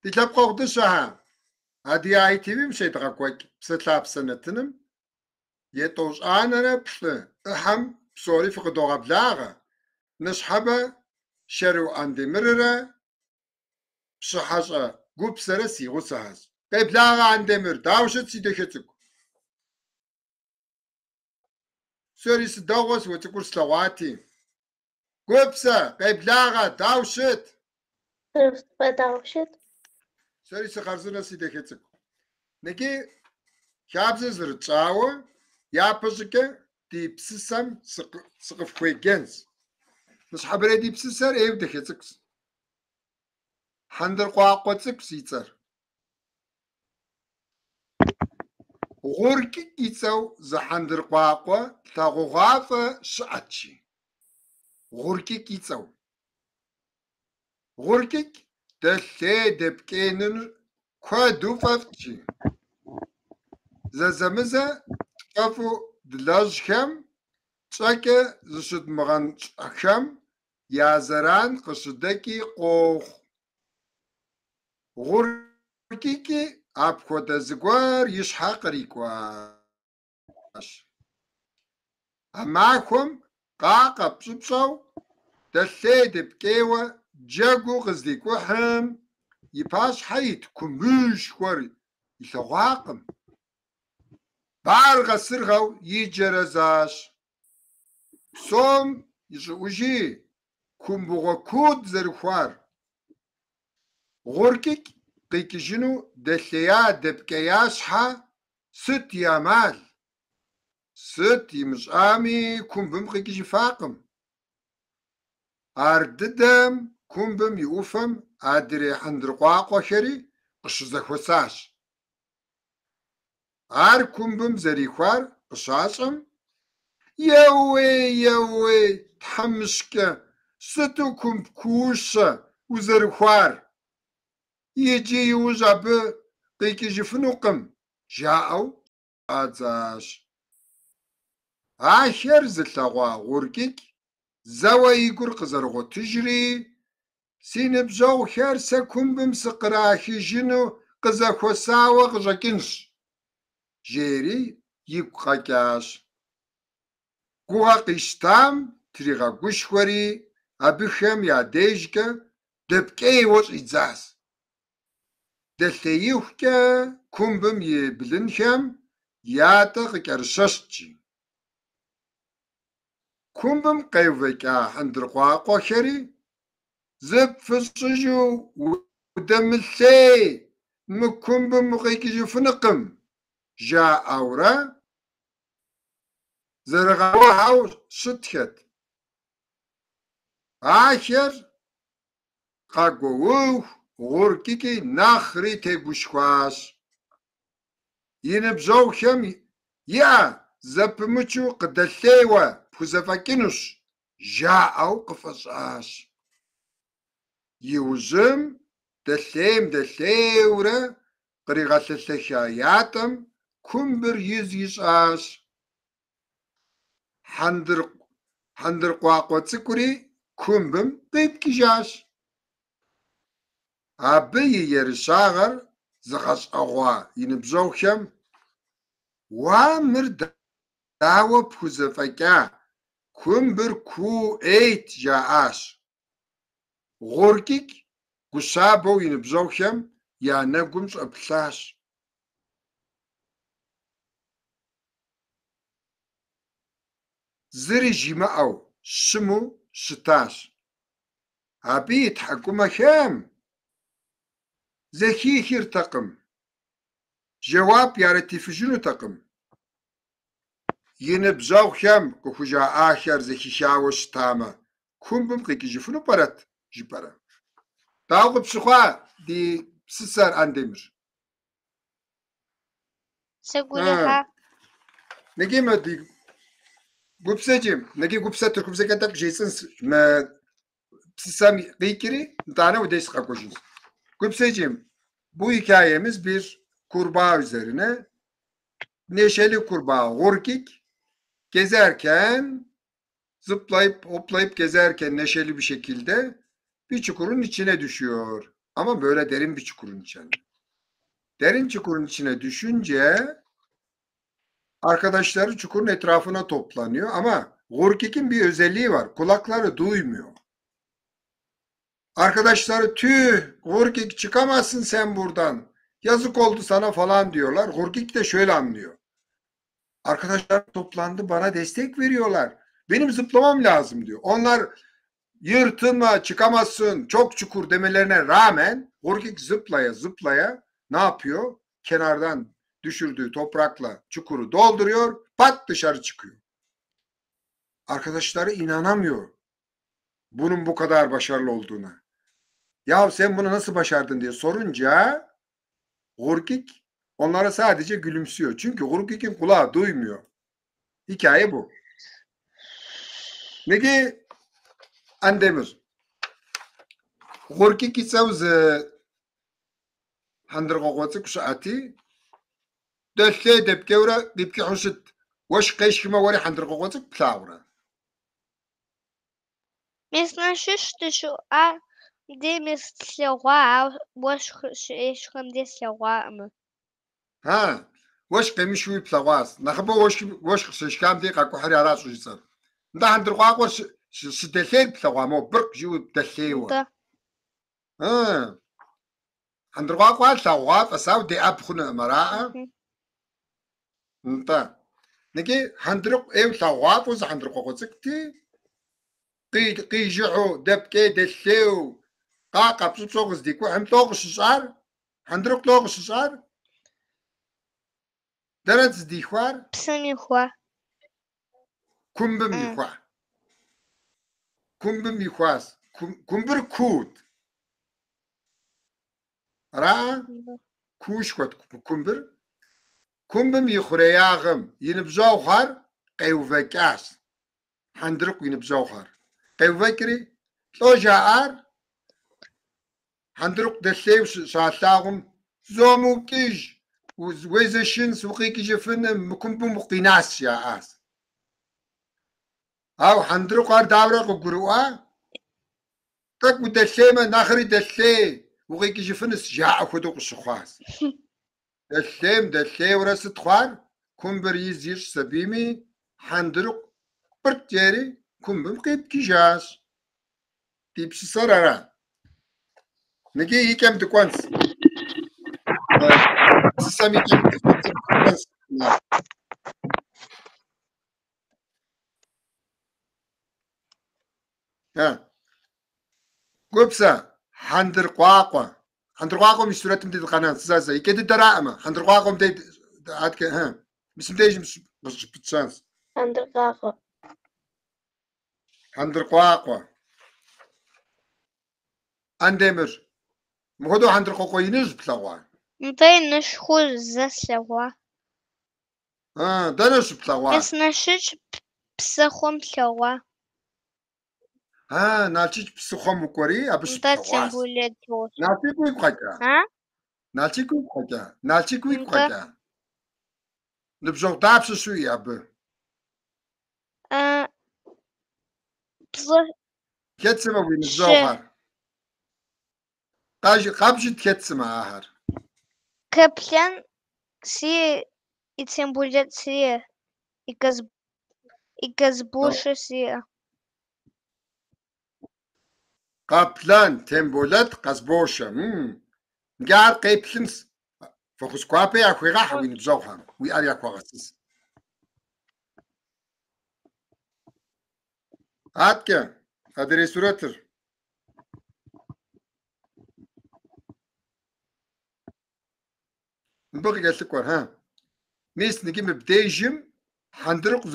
Ди лъэпкъэгъу дыщэхэ, Адыгэ ITV-м щедгъэкӏуэкӏ Псэлъапсэ нэтыным 93 ӏыхьэм псори фыкъыдогъэблагъэ. Ныщхьэбэ Шэру Андемыррэ Пщыхьэщӏэ Гупсэрэ си гъусэхэщ. Къеблагъэ, Андемыр, дауэ ущыт, си дахэ цӏыкӏу? Сэри сыдэгъуэщ, уэ цӏыкӏур слъэгъуати. Гупсэ, къеблагъэ, дауэ ущыт? Дауэ ущыт? Сэри сыхъарзынэ, си дахэ цӏыкӏу. Ныджы хабзэ зэрытщӏауэ, япэ щӏыкӏэ ди псысэм сыкъыфхуеджэнщ. Ныщхьэбэрей ди псысэр ӏейуэ дахэ цӏыкӏущ. Хьэндыркъуакъуэ цӏыкӏущ и цӏэр. Гъуркӏыкӏ и цӏэу зы хьэндыркъуакъуэ лъагъугъуафӏэ щыӏэт, жи. Гъуркӏыкӏ и цӏэу. Гъуркӏыкӏ дэлъей-дэпкӏеиныр куэду фӏэфӏт, жи. Зэзэмызэ тфӏэфӏу длэжьхэм, тщӏэкӏэ зыщыдмыгъэнщӏхэм я зэран къыщыдэкӏи къохъу. Гъуркӏыкӏи апхуэдэ зыгуэр и щхьэ кърикӏуащ. А махуэм къакъэ-пщӏыпщӏэу, дэлъей-дэпкӏейуэ джэгуу къыздикӏухьым, и пащхьэ ит кумбышхуэр илъэгъуакъым. Баргъэ-сыргъэу иджэрэзащ. Псом ищӏыӏужи кумбыгъуэ куут зэрыхуар. Гъуркӏыкӏ къикӏыжыну дэлъея-дэпкӏея щхьэ, сыт и ӏэмал? Сыт имыщӏами, кумбым къикӏыжыфакъым. Ардыдэм кумбым и ӏуфэм адрей хьэндыркъуакъуэхэри къыщызэхуэсащ. Ар кумбым зэрихуар къыщащӏэм, еууей, еууей, тхьэмыщкӏэ, сыту кумб куущэ узэрыхуар! Иджы иужь абы къикӏыжыфынукъым, жаӏэу щӏадзащ. Ахэр зылъэгъуа Гъуркӏыкӏ зэуэ и гур къызэрыгъуэтыжри, си ныбжьэгъухэр сэ кумбым сыкърахыжыну къызэхуэсауэ къыщӏэкӏынщ, жери игу къэкӏащ. Гугъэ къищтам тригъэгушхуэри, абыхэм я дежкӏэ дэпкӏейуэ щӏидзащ. Дэлъеихукӏэ кумбым и блынхэм ятӏэ къыкӏэрыщэщт, жи. Кумбым къеувэкӏа хьэндыркъуакъуэхэри зыпфыщӏыжу удэмылъей, мы кумбым укъикӏыжыфынукъым, жаӏэурэ зэрыгъэкӏуэхьэу щытхэт. Ахэр къэгуоуху Гъуркӏыкӏи нэхъри тегушхуащ. И ныбжьэгъухэм иӏэ зэпымычу къыдэлъейуэ пхузэфӏэкӏынущ, жаӏэу къыфӏэщӏащ. Иужьым дэлъейм-дэлъейурэ къригъэлъэлъэха ятӏэм кумбыр из ищӏащ. Хьэндыркъуакъуэ цӏыкӏури кумбым къипкӏыжащ. Абы и ерыщагъэр зыгъэщӏэгъуа и ныбжьэгъухэм Уа, мыр дауэ пхузэфӏэкӏа, кумбыр куу ӏейт, жаӏащ. Гъуркӏыкӏ гущабэу и ныбжьэгъухэм я нэгум щӏэплъащ. Зыри жимыӏэу щыму щытащ. Абы и тхьэкӏумэхэм зэхихыртэкъым, жэуап яритыфыжынутэкъым. И ныбжьэгъухэм къыхужаӏахэр зэхихауэ щытамэ, кумбым къикӏыжыфыну пӏэрэт, жыпӏэрэ? Дауэ къыпщыхъуа ди псысэр, Андемыр? Сигу ирихьа. Ныджы мы ди Гупсэджи, ныджы Гупсэ тыркубзэкӏэ тӏэкӏу жесӏэнщ мы псысэм къикӏри, нтӏанэ уи деж сыкъэкӏуэжынщ. Гупсэджим, bu hikayemiz bir kurbağa üzerine. Neşeli kurbağa Gurkik gezerken, zıplayıp hoplayıp gezerken neşeli bir şekilde bir çukurun içine düşüyor. Ama böyle derin bir çukurun içine. Derin çukurun içine düşünce arkadaşları çukurun etrafına toplanıyor ama Gurkik'in bir özelliği var. Kulakları duymuyor. Arkadaşları tüh Gurkik çıkamazsın sen buradan. Yazık oldu sana falan diyorlar. Gurkik de şöyle anlıyor. Arkadaşlar toplandı bana destek veriyorlar. Benim zıplamam lazım diyor. Onlar yırtınma çıkamazsın çok çukur demelerine rağmen Gurkik zıplaya zıplaya ne yapıyor? Kenardan düşürdüğü toprakla çukuru dolduruyor. Pat dışarı çıkıyor. Arkadaşları inanamıyor bunun bu kadar başarılı olduğuna. Ya sen bunu nasıl başardın diye sorunca Gurkik onlara sadece gülümsüyor. Çünkü Gurkik'in kulağı duymuyor. Hikaye bu. Negi Andemir. Gurkik и цӏэу зы хьэндыркъуакъуэ цӏыкӏу щыӏэти, дэлъей дэпкӏейурэ къипкӏыхьу щыт. Уэшх къешхмэ, уэри хьэндыркъуакъуэ цӏыкӏу плъагъурэ? Мис Налшыч дыщыӏа де мис слъэгъуа, ауэ уэшх щешхым де слъэгъуаӏымэ. Ха, уэшх къемышхыуи плъэгъуащ. Нэхъыбэу уэшх къыщешхам дей къакӏухьри аращ щӏыжысӏэр. Нтӏэ хьэндыркъуакъуэр щыдэлъейр плъэгъуа, мо быркъ жиӏэу дэлъейуэ. Нтӏэ. Хьэндыркъуакъуэр лъагъугъуафӏэщ, ауэ деӏэб хъунукъым, араӏэ? Нтӏэ. Ныги хьэндырыкъу ӏейуэ лъагъугъуафӏэу зы хьэндыркъуакъуэ цӏыкӏути, къижыхьу, дэпкӏей дэлъейуэ, къакъэ пщӏыпщӏэу къыздикӏухьым лӏо къыщыщӏар? Хьэндырыкъу лӏо къыщыщӏар? Дэнэт зыдихуар? Псым ихуа. Кумбым ихуа. Кумбым ихуащ. Кумбыр куут. Араӏэ? Куушхуэт кумбыр. Кумбым и хъуреягъым и ныбжьэгъухэр къеувэкӏащ. Хьэндырыкъу и ныбжьэгъухэр. Къеувэкӏри, лӏо жаӏар? Хьэндырыкъу дэлъейуэ щалъагъум, зомыукӏыж, уезэшынщ, укъикӏыжыфыным, мы кумбым укъинащ, жаӏащ. Ауэ хьэндырыкъу ар дауэрэ къыгурыӏуа? Тӏэкӏу удэлъеймэ, нэхъри дэлъей, укъикӏыжыфынущ, жаӏэ хуэдэу къыщыхъуащ. Дэлъейм, дэлъейуэрэ сыт хъуар? Кумбыр из ищӏ сабийми, хьэндырыкъу пӏыртӏ жери кумбым къипкӏыжащ. Ди псысэр ара? Ныги и кӏэм дыкӏуэнщ. Псысэм и кӏэм дыкӏуэнщ. Гупсэ, хьэндыркъуакъуэ. Хьэндыркъуакъуэм и сурэтым дей дыкъэнэнщ. Зэ, зэ, икӏэ дыдэраӏымэ. Хьэндыркъуакъуэм дей аткӏэ, мис мыбдежым къыщыпытщэнщ. Хьэндыркъуакъуэ. Хьэндыркъуакъуэ. Андемыр, мыхуэдэу хьэндыркъуакъуэ иныжь плъэгъуа? Нтӏэ, инышхуэу зэ слъэгъуа. Дэнэ щыплъэгъуа? Мис Налшыч псыхъуэм слъэгъуа. Налшыч псыхъуэм укӏуэри, абы Нтӏэ, щыплъэгъуащ. Тембулэт йос. Налшык уигу къэкӏа? А? Налшык уигу къэкӏа? Налшык уигу Нтӏэ. къэкӏа? Ныбжьэгъу дапщэ щыуиӏэ абы? Плӏы. Хэт сымэ уи Щы. ныбжьэгъухэр? Къабжыт хэт сымэ ахэр? Къаплъэн сиӏэ, и Тембулэт сиӏэ, и Къазбошэ сиӏэ. Къаплъэн, Тембулэт, Къазбошэ. Иджы ар къеплъынщ. Фӏэхъус гуапэ яхуегъэхь уи ныбжьэгъухэм, уи ӏэр яхуэгъэсыс. Аткӏэ, адрей сурэтыр. Мыбы къыкӏэлъыкӏуэр, хьэ. Мис ныги мыбдежым хьэндырыкъу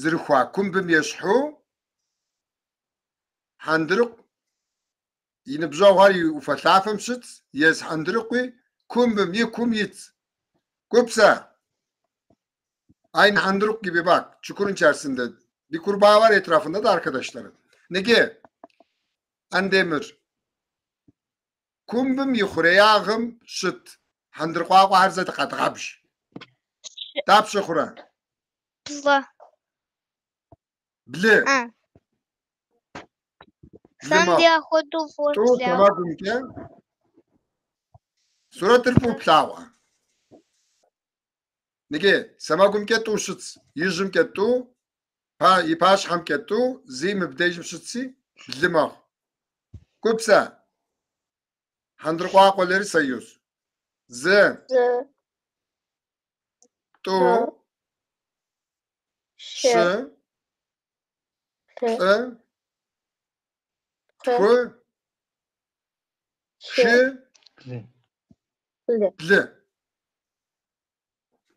зэрыхуа кумбым ещхьу хьэндырыкъу и ныбжьэгъухэр и ӏуфэлъафэм щытщ, езы хьэндырыкъуи кумбым и кум итщ. Гупсэ! Aynı handırık gibi bak. Çukurun içerisinde bir kurbağa var, etrafında da arkadaşları. Nege? Andemir. Kumbım и хъуреягъым щыт хьэндыркъуакъуэхэр зэ дыкъэдгъэбж. Дапщэ хъурэ? Плӏы. Блы. А. Блы Сэ мэхъу. мыбы апхуэдэу фӏыуэ Тӏу слъагъу. сэмэгумкӏэ, Сурэтыр фӏыуэ плъагъуӏэ? Ныги, сэмэгумкӏэ тӏу щытщ, ижьымкӏэ тӏу, и пащхьэмкӏэ тӏу, зы мыбдежым щытщи, блы мэхъу. Гупсэ, хьэндыркъуакъуэлэри союз. Зы, Зы, тӏу, тӏу, щы, щы, плӏы, плӏы, тху, тху, хы, хы, Блы. блы. блы.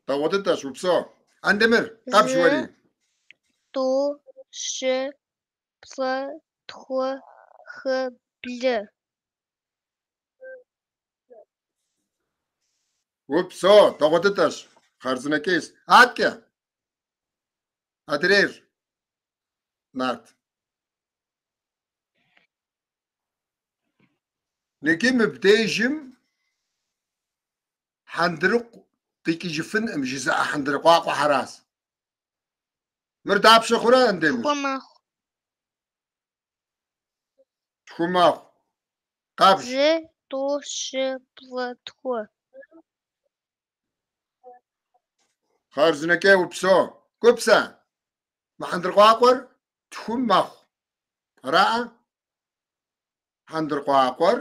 Дэгъуэ дыдэщ, упсэу. Андемыр, къэбж Зы, уэри. тӏу, щы, плӏы, тху, хы, блы. Упсэу, дэгъуэ дыдэщ. Хъарзынэкӏейщ. Аткӏэ. Адрейр. Нарт. Ныги мыбдежым хьэндырыкъу къикӏыжыфынкъым жызыӏэ хьэндыркъуакъуэхэращ. Мыр дапщэ хъурэ, Андемыр? Тху мэхъу. Тху мэхъу. Къабж. Зы, тӏу, щы, плӏы, тху. Хъарзынэкӏей упсэу. Гупсэ, мы хьэндыркъуакъуэр тху мэхъу. Араӏэ? Хьэндыркъуакъуэр,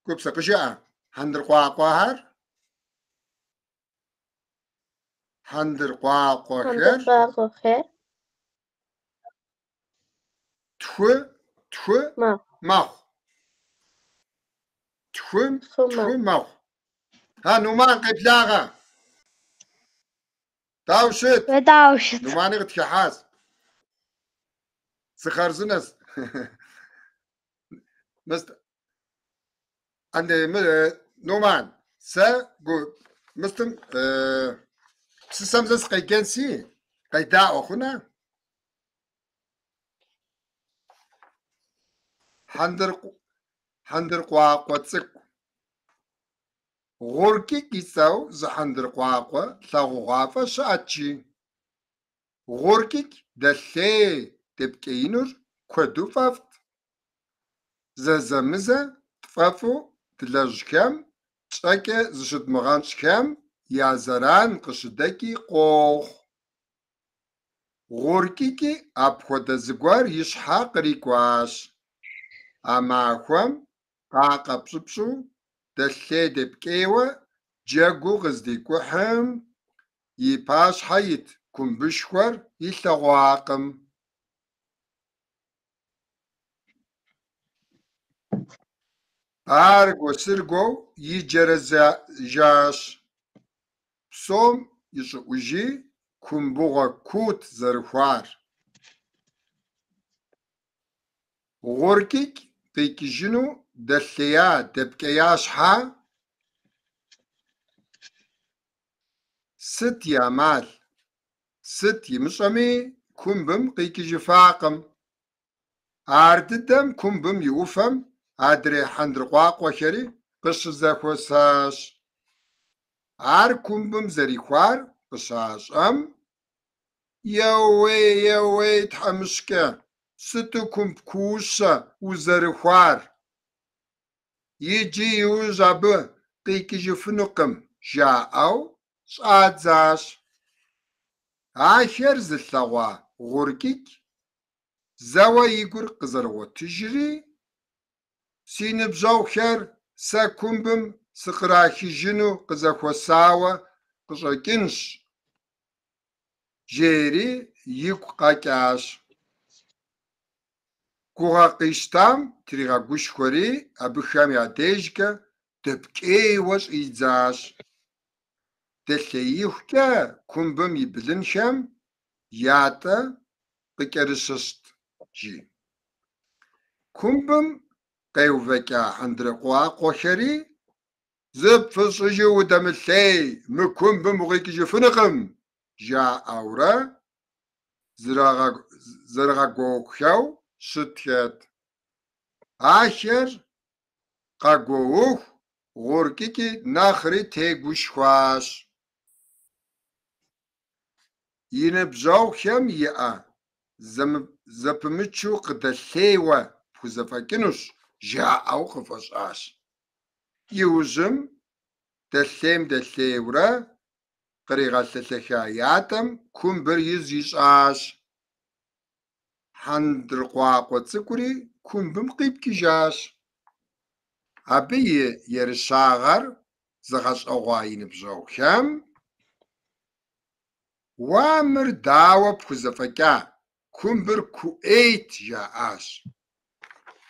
Гупсэ, къыжыӏэ. Хьэндыркъуакъуэхэр, хьэндыркъуакъуэхэр Хьэндыркъуакъуэхэр тху, тху мэхъу. мэхъу. Тхум, Тху тху мэхъу. мэхъу. А, Нуман, къеблагъэ. Дауэ щыт? Дауэ щыт? Нумани къытхыхьащ. Сыхъарзынэщ. Мыст, Андемыр, Нуман, сэ гу мыстым псысэм зэ сыкъеджэнси, къедаӏуэ хъуна? Хьэндыркъуакъуэ цӏыкӏу. Гъуркӏыкӏ и цӏэу зы хьэндыркъуакъуэ лъагъугъуафӏэ щыӏэт, жи. Гъуркӏыкӏ дэлъей дэпкӏеиныр куэду фӏэфӏт. Зэзэмызэ тфӏэфӏу длэжьхэм, тщӏэкӏэ зыщыдмыгъэнщӏхэм я зэран къыщыдэкӏи къохъу. Гъуркӏыкӏи апхуэдэ зыгуэр и щхьэ кърикӏуащ. А махуэм къакъэ пщӏыпщӏу, дэлъей-дэпкӏейуэ джэгуу къыздикӏухьым, и пащхьэ ит кумбышхуэр илъэгъуакъым. Аргуэ-сыргуэу иджэрэзэжащ. Псом ищӏыӏужи кумбыгъуэ куут зэрыхуар. Гъуркӏыкӏ къикӏыжыну дэлъея-дэпкӏея щхьа, сыт и ӏэмал, сыт имыщӏэми, кумбым къикӏыжыфакъым. Ардыдэм кумбым и ӏуфэм адрей хьэндыркъуакъуэхэри къыщызэхуэсащ. Ар кумбым зэрихуар къыщащӏэм: Еууей, еууей, тхьэмыщкӏэ, сыту кумб куущэ узэрыхуар! Иджы иужь абы къикӏыжыфынукъым, жаӏэу щӏадзащ. Ахэр зылъэгъуа Гъуркӏыкӏ зэуэ и гур къызэрыгъуэтыжри: Си ныбжьэгъухэр сэ кумбым сыкърахыжыну къызэхуэсауэ къыщӏэкӏынщ, жери игу къэкӏащ. Гугъэ къищтам тригъэгушхуэри, абыхэм я дежкӏэ дэпкӏейуэ щӏидзащ. Дэлъеихукӏэ кумбым и блынхэм ятӏэ къыкӏэрыщыщт, жи. Кумбым къеувэкӏа хьэндыркъуакъуэхэри: Зыпфыщӏыжу удэмылъей, мы кумбым укъикӏыжыфынукъым, жаӏэурэ зэрыгъэгуоухэу щытхэт. Ахэр къэгуоуху, Гъуркӏыкӏи нэхъри тегушхуащ. И ныбжьэгъухэм иӏэ зэпымычу къыдэлъейуэ пхузэфӏэкӏынущ, жаӏэу къыфӏэщӏащ. Иужьым дэлъейм-дэлъейурэ къригъэлъэлъэха ятӏэм кумбыр из ищӏащ. Хьэндыркъуакъуэ цӏыкӏури кумбым къипкӏыжащ. Абы и ерыщагъэр зыгъэщӏэгъуа и ныбжьэгъухэм: «Уа, мыр дауэ пхузэфӏэкӏа, кумбыр куу ӏейт», – жаӏащ.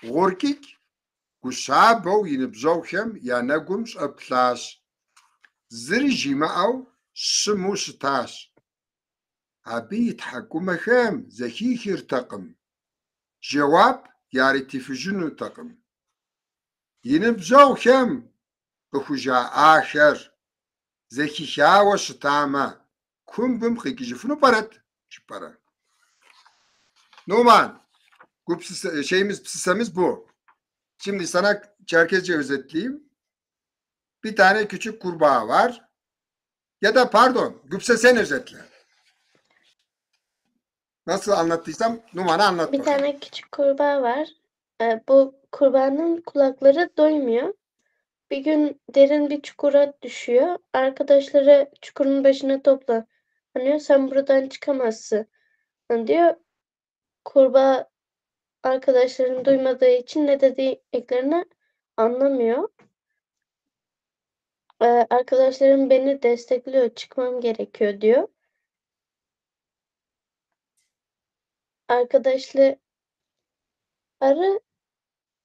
Гъуркӏыкӏ гу щабэу и ныбжьэгъухэм я нэгум щӏэплъащ. Зыри жимыӏэу щыму щытащ. Абы и тхьэкӏумэхэм зэхихыртэкъым, жэуап яритыфыжынутэкъым. И ныбжьэгъухэм къыхужаӏахэр зэхихауэ щытамэ, кумбым къикӏыжыфыну пӏэрэт жыпӏэрэ? Numan, gupsısa, şeyimiz psısamız bu. Şimdi sana Çerkezce özetleyeyim. Bir tane küçük kurbağa var. Ya da pardon, Güpse sen özetle. Nasıl anlattıysam Numan'a anlat Bir bakalım. tane küçük kurbağa var. Bu kurbağanın kulakları doymuyor. Bir gün derin bir çukura düşüyor. Arkadaşları çukurun başına toplanıyor. Sen buradan çıkamazsın diyor. Kurbağa arkadaşlarını duymadığı için ne dediklerini anlamıyor. Arkadaşlarım beni destekliyor. Çıkmam gerekiyor diyor. Arkadaşları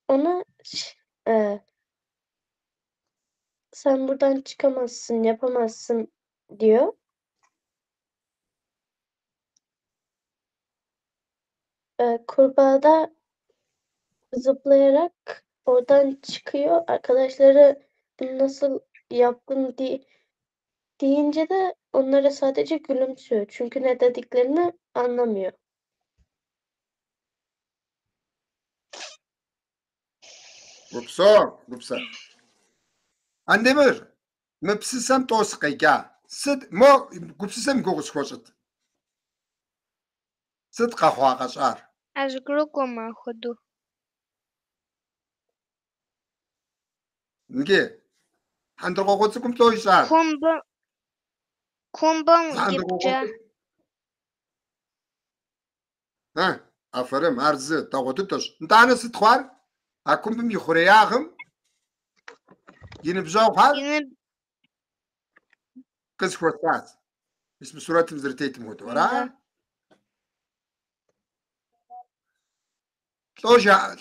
ona e, sen buradan çıkamazsın, yapamazsın diyor. Kurbağa da zıplayarak oradan çıkıyor. Arkadaşları bunu nasıl yaptın deyince de onlara sadece gülümsüyor. Çünkü ne dediklerini anlamıyor. Упсэу, Гупсэ. Андемыр, мы псысэм тӏэу сыкъеджа. Сыт, мо гупсысэм и гугъу къысхуэщӏыт. Сыт къэхъуа къэщӏар? Азгрыкӏуэм ахуэду. Иджы, хьэндыркъуакъуэ цӏыкӏум лӏо ищӏар? Кумбым Зы хьэндыркъуакъуэ ипкӏа. цӏыкӏу. Ха, афэрым, ар зы, дэгъуэ дыдэщ. Нтӏанэ сыт хъуар? А кумбым и хъуреягъым и ныбжьэгъухэр И ныб къызэхуэсащ. Мис мы сурэтым зэрытетым хуэдэу, ара? Да.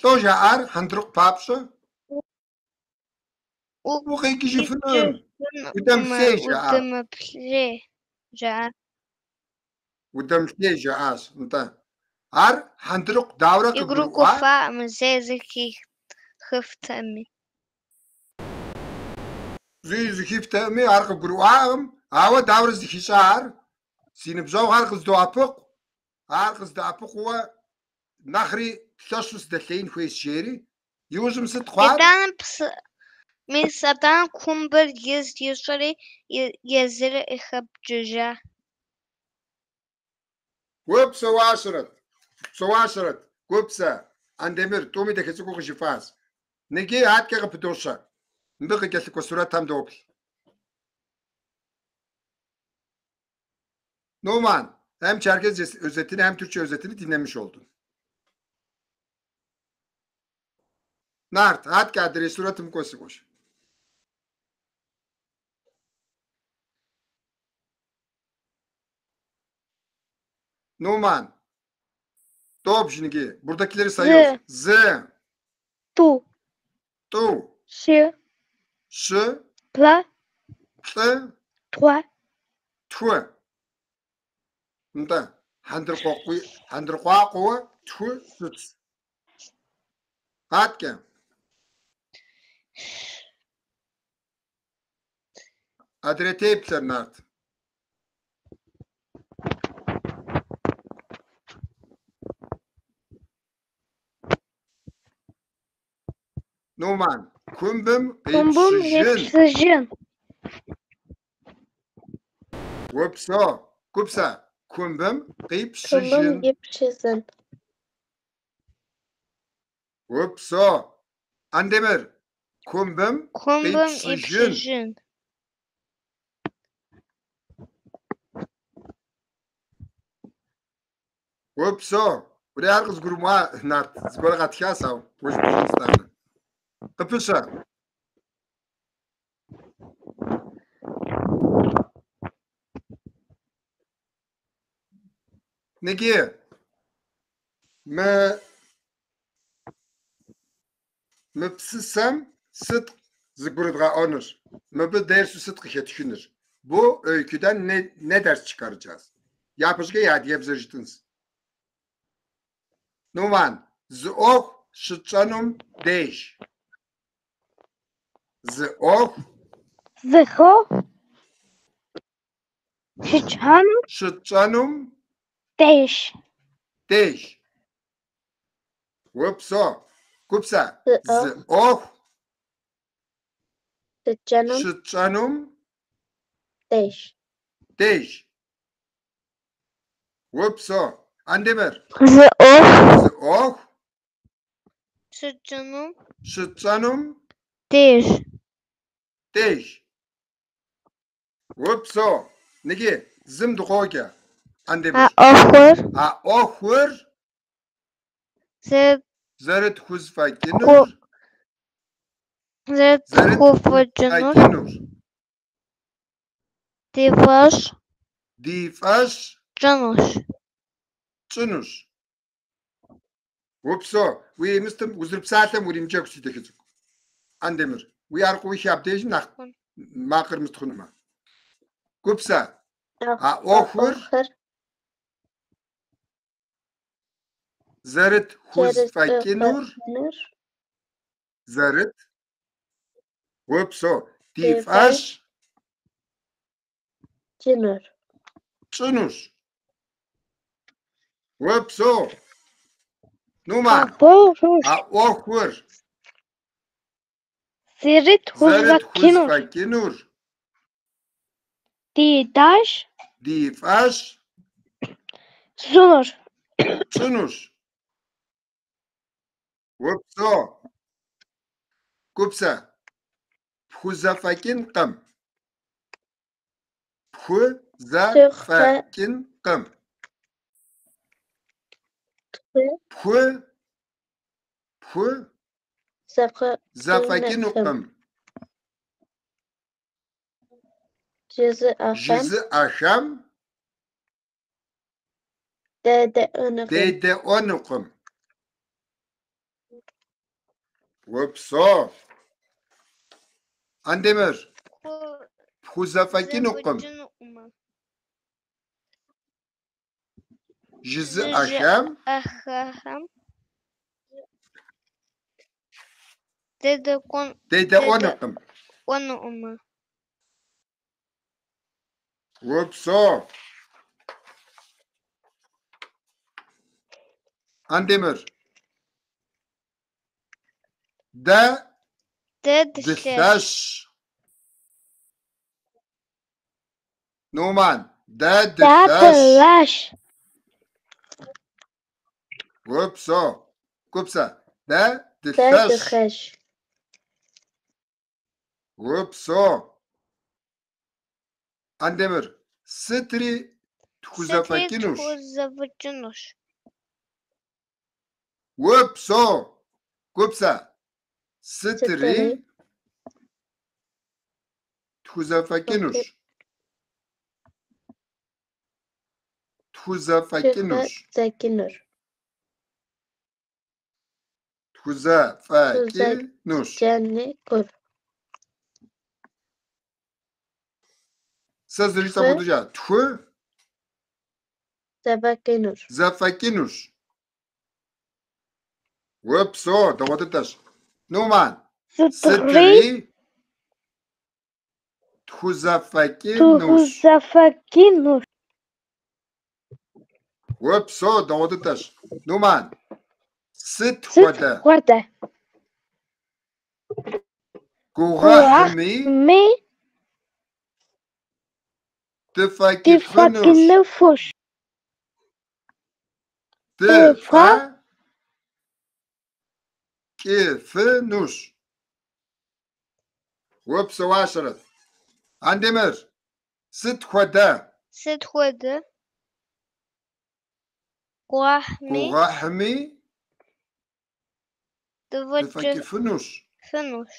Лӏо жаӏар хьэндыркъу папщӏэ? Укъикӏыжыфынум, удэмылъей жаӏащ. Удэмыплъей жаӏащ. Удэмылъей жаӏащ, нтӏэ. Ар хьэндыркъу дауэрэ къыгурыӏуа? Игурыӏуэфакъым, зэи зэхихыфтэкъыми. Зэи зэхихтэкъыми, ар къыгурыӏуакъым, ауэ дауэрэ зыхищӏа ар? Си ныбжьэгъухэр къыздоӏэпыкъу, ар къыздэӏэпыкъууэ нэхъри лъэщу сыдэлъеин хуейщ, жери. Иужьым сыт хъуар? Итӏанэ псы, мис итӏанэ кумбыр из ищӏри езыри къыхэпкӏыжа. Упсэуащэрэт, псэуащэрэт, Гупсэ, Андемыр, тӏуми дахэ цӏыкӏуу къыжыфӏащ. Ныджы аткӏэ къыпыдощэ. Мыбы къыкӏэлъыкӏуэ сурэтхэм доплъ. Numan, hem Çerkezce özetini hem Türkçe özetini dinlemiş oldun. Нарт, аткӏэ адрей сурэтым кӏуэ сыкӏуэщ. Numan, добж ныги. Buradakileri sayıyoruz. Зы, Тӏу, тӏу, щы, щы, плӏы, плӏы, тху. Тху. Нтӏэ, хьэндыркъуакъуэ тху щытщ. Аткӏэ. Адрей теплъэр, Нарт. Нуман, кумбым Кумбым къипщыжын. къипщыжын. Упсэу, Гупсэ, кумбым Кумбым къипщыжын. ипщыжын. Упсэу. Андемыр, Кумбым Кумбым къипщыжын. ипщыжын. Упсэу. Ури ар къызгурымыӏуа, Нарт, зыгуэр къэтхащ, ауэ уэ жыпӏэжынщ итӏанэ. Къыпыщэ. Ныги, мы псысэм сыт зыгурыдгъэӏуэнур? Мыбы дерсу сыт къыхэтхынур? Bu öyküden ne ders çıkaracağız? Япэщӏыкӏэ и адыгэбзэр жытӏынщ. Нуман, зы ӏуэху щытщӏэнум деж. Зы ӏуэху Зы ӏуэху щытщӏэнум щытщӏэнум деж. деж. Упсэу. Гупсэ, Зы зы ӏуэху ӏуэху щытщӏэнум щытщӏэнум деж. деж. Упсэу. Андемыр, Зы ӏуэху зы ӏуэху щытщӏэнум щытщӏэнум деж. деж. Упсэу. Ныги, зым дыкъоджэ. А Андемыр. ӏуэхур А ӏуэхур зэрытху зэрытхузэфӏэкӏынур зэрытхуфӏэкӏынур зэрытхузэфӏэкӏынур ди фӏэщ ди фӏэщ тщӏынущ. тщӏынущ. Упсэу. Уи мыстым узэрыпсалъэм уримыджэгу, си дахэ цӏыкӏу. Андемыр, уи ар къыуихи абдежым нэхъ макъыр мыст хъунумэ. Гупсэ, А а ӏуэхур ӏуэхур зэрытхузэфӏэкӏынур зэрытхузэфӏэкӏынур зэрыт упсэу ди ди фӏэщ фӏэщ тщӏынур. тщӏынущ. Упсэу. Нуман, Абы а ӏуэхур зэрытхузэфӏэкӏынур зэрытхузэфӏэкӏынур ди фӏэщ ди фӏэщ тщӏынур. тщӏынущ. Упсэу. Гупсэ, пхузэфӏэкӏынкъым. Пхузэфӏэкӏынкъым. Тху Пху, пху зэфӏэкӏынукъым. зэфӏэкӏынукъым. Жызыӏэхэм Жызыӏэхэм дедэӏуэнукъым. дедэӏуэнукъым. Упсэу. Андемыр, пхузэфӏэкӏынукъым. Зэфӏэкӏынукъым. Жызыӏэхэм Жызыӏэхэм дедэӏуэн дедэӏуэнукъым. дедэӏуэнукъым. Упсэу. Андемыр, дэ Дэ дылъэщ. дылъэщ. Нуман, дэ Дэ дылъэщ. дылъэщ. Упсэу. Гупсэ, дэ Дэ дылъэщ. дылъэщ. Упсэу. Андемыр, сытри Сытри тхузэфӏэкӏынущ. тхузэфӏэкӏынущ. Упсэу. Гупсэ, сытри Сытри тхузэфӏэкӏынущ. Тхузэфӏэкӏынущ. тхузэфӏэкӏынур. Тхузэфӏэкӏынущ. Тхузэфӏэкӏынур. Сэ зэрыжысӏэм хуэдэу жыӏэ. Тху Зэфӏэкӏынур. зэфӏэкӏынущ. Упсэу, дэгъуэ дыдэщ. Нуман, Сытри сытри тхузэфӏэкӏынущ. тхузэфӏэкӏынущ. Упсэу, дэгъуэ дыдэщ. Нуман, сыт Сыт хуэдэ хуэдэ гугъэхьми ми дыфӏэкӏыфынущ. дыфӏэкӏынуфущ. Дыфӏэкӏыфынущ. Упсэуащэрэт. Андемыр, сыт хуэдэ? Сыт хуэдэ? Гугъуехьми Гугъуехьми дыфӏэкӏыфынущ. дыфӏэкӏыфынущ.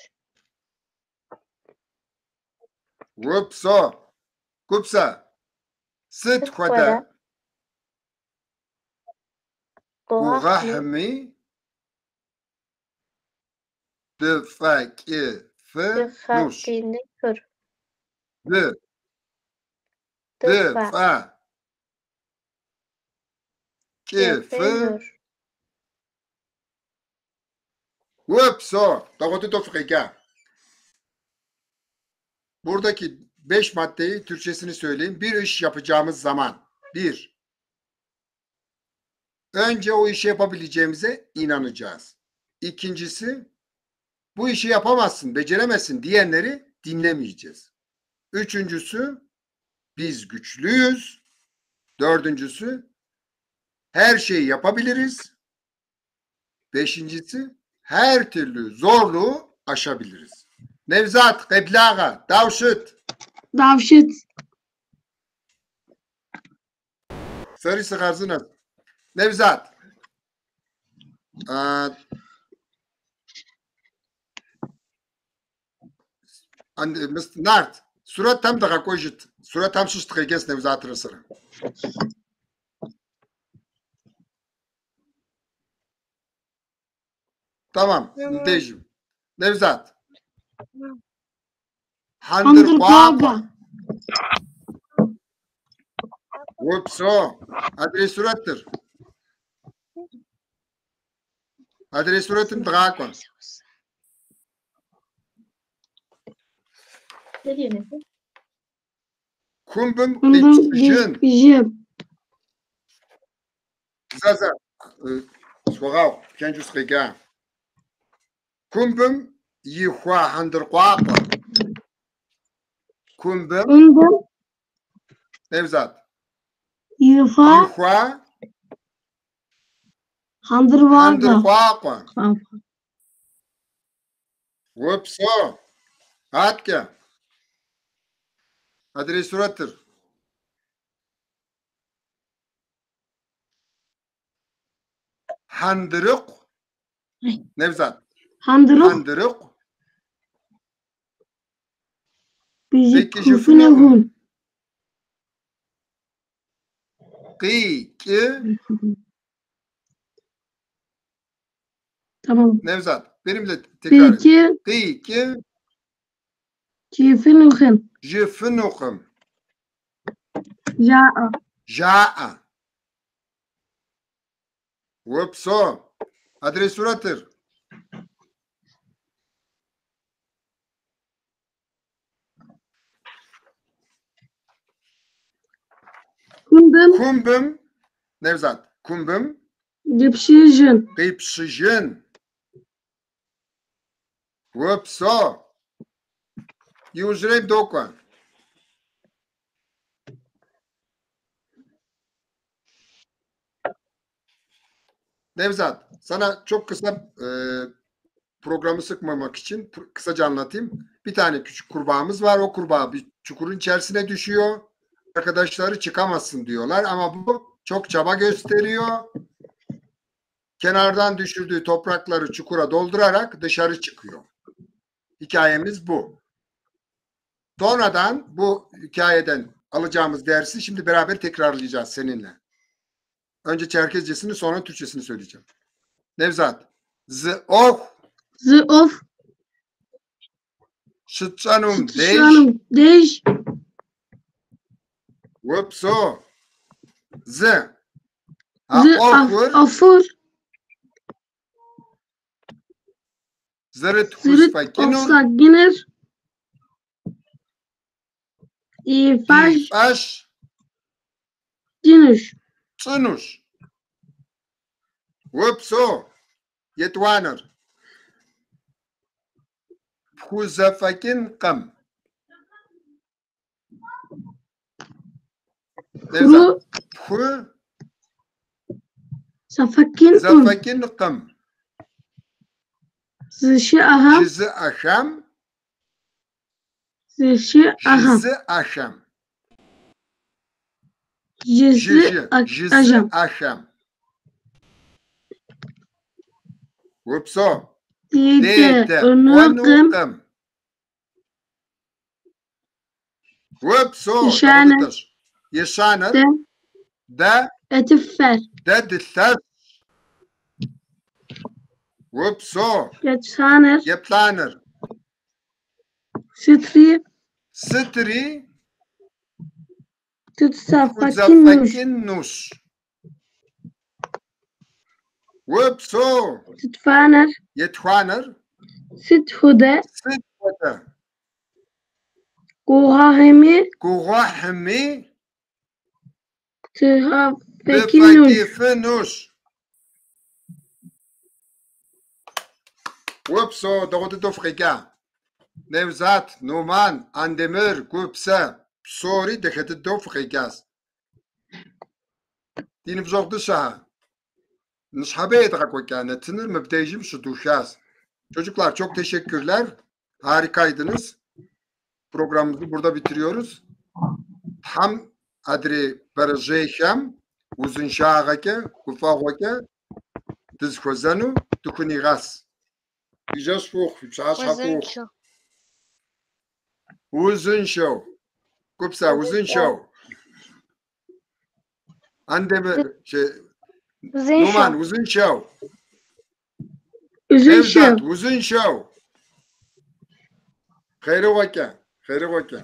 Упсэу. Гупсэ, сыт Сыт хуэдэ хуэдэ гугъуехьми гугъуехьми дыфӏэкӏыфынущ. дыфӏэкӏынур. Ды, Дыфӏэ дыфӏэкӏыфы. кӏыфынур. Упсэу. Дэгъуэ дыдэу фыкъеджа. Buradaki 5 maddeyi Türkçesini söyleyeyim. Bir iş yapacağımız zaman. Bir, önce o işi yapabileceğimize inanacağız. İkincisi, bu işi yapamazsın, beceremezsin diyenleri dinlemeyeceğiz. Üçüncüsü, biz güçlüyüz. Dördüncüsü, her şeyi yapabiliriz. Beşincisi, her türlü zorluğu aşabiliriz. Nevzat, Keblağa, Davşıt. Davşıt. Sarı sıkarsınız. Nevzat. Nart. Surat tam da koyjit. Surat tam şiş tıkayges Nevzat rısırı. Tamam. Tamam. Dejim. Nevzat. Tamam. Handırquaqa. Handırquaqa. Upso. Adres surattır. Adres suratım dağakon. Ne diyor Efe? Kumbum Kumbum qipşıjın. qipşıjın. Zaza. Схуэгъэгъу, пхэнжу сыкъеджа. Кумбым ихуа хьэндыркъуакъуэ. Кумбым Kumbum Nevzat. ихуа Ихуа хьэндыркъуакъуэ. хьэндыркъуакъуэ. Упсэу. Аткӏэ. Адрей сурэтыр. Хьэндырыкъу. Nevzat. Хьэндырыкъу Хьэндырыкъу. къикӏыжыфынукъым. Къикӏы. Tamam. Nevzat. Benimle tekrar et. Peki Къикӏы. жыфынукъым. Жыфынукъым. Жаӏэ. Жаӏэ. Упсэу. Адрей сурэтыр. Кумбым Кумбым. Nevzat. Кумбым. къипщыжын. Къипщыжын. Упсэу. Иужьрейм докӏуэ. Nevzat, sana çok kısa programı sıkmamak için kısaca anlatayım. Bir tane küçük kurbağamız var. O kurbağa bir çukurun içerisine düşüyor. Arkadaşları çıkamazsın diyorlar ama bu çok çaba gösteriyor. Kenardan düşürdüğü toprakları çukura doldurarak dışarı çıkıyor. Hikayemiz bu. Sonradan bu hikayeden alacağımız dersi şimdi beraber tekrarlayacağız seninle. Önce Çerkezcesini sonra Türkçesini söyleyeceğim. Nevzat. Z oh Зы ӏуэху şıtş'enum dej щытщӏэнум деж upso. Z. A зы ӏуэхур ӏуэхур зэрыт зэрыт хузэфӏэкӏынур ӏуэхущӏэкӏыныр и ди фӏэщ фӏэщ тщӏынущ. тщӏынущ. Упсэу. Етӏуанэр. Пхузэфӏэкӏынкъым. Nevzat. Пху Пху зэфӏэкӏынкъым зэфӏэкӏынкъым. зыщыӏэхэм Жызыӏэхэм Зыщыӏэхэм. Жызыӏэхэм. Жы, жы, Жызыӏэхэм. жызыӏэхэм. Упсэу. Дедэӏуэнукъым. Дедэӏуэнукъым. Упсэу. Ещанэр. Дэгъуэ дыдэщ. Ещанэр. Дэ Дэ этыфэр. дэ дылъэщ. Упсэу. Етӏуанэр. Еплӏанэр. Сытри Сытри тхузэфӏэкӏынущ. тхузэфӏэкӏынущ. Упсэу. Етхуанэр. Етхуанэр. Сыт хуэдэ Сыт хуэдэ гугъуехьми гугъуехьми дыфӏэкӏынущ. дыфӏэкӏыфынущ. Упсэу, дэгъуэ дыдэу фыкъеджа. Невзат, Нуман, Андемыр, Гупсэ, псори дахэ дыдэу фыкъеджащ. Ди ныбжьэгъу дыщэхэ, ныщхьэбэ едгъэкӏуэкӏа нэтыныр мыбдежым щыдухащ. Çocuklar, çok teşekkürler. Harikaydınız. Programımızı burada bitiriyoruz. Тхьэм адрей бэрэжьейхэм узыншагъэкӏэ, гуфӏэгъуэкӏэ дызыхуэзэну дыхунигъэс. Фи жэщ фӏы ухъу, фи пщыхьэщхьэ фӏы ухъу. Узыншэу. Узыншэу. Гупсэ, узыншэу. Андемыр, şey, Узыншэу. Numan, узыншэу. Узыншэу. Nevzat, узыншэу. Хъерыгъуэкӏэ, хъерыгъуэкӏэ.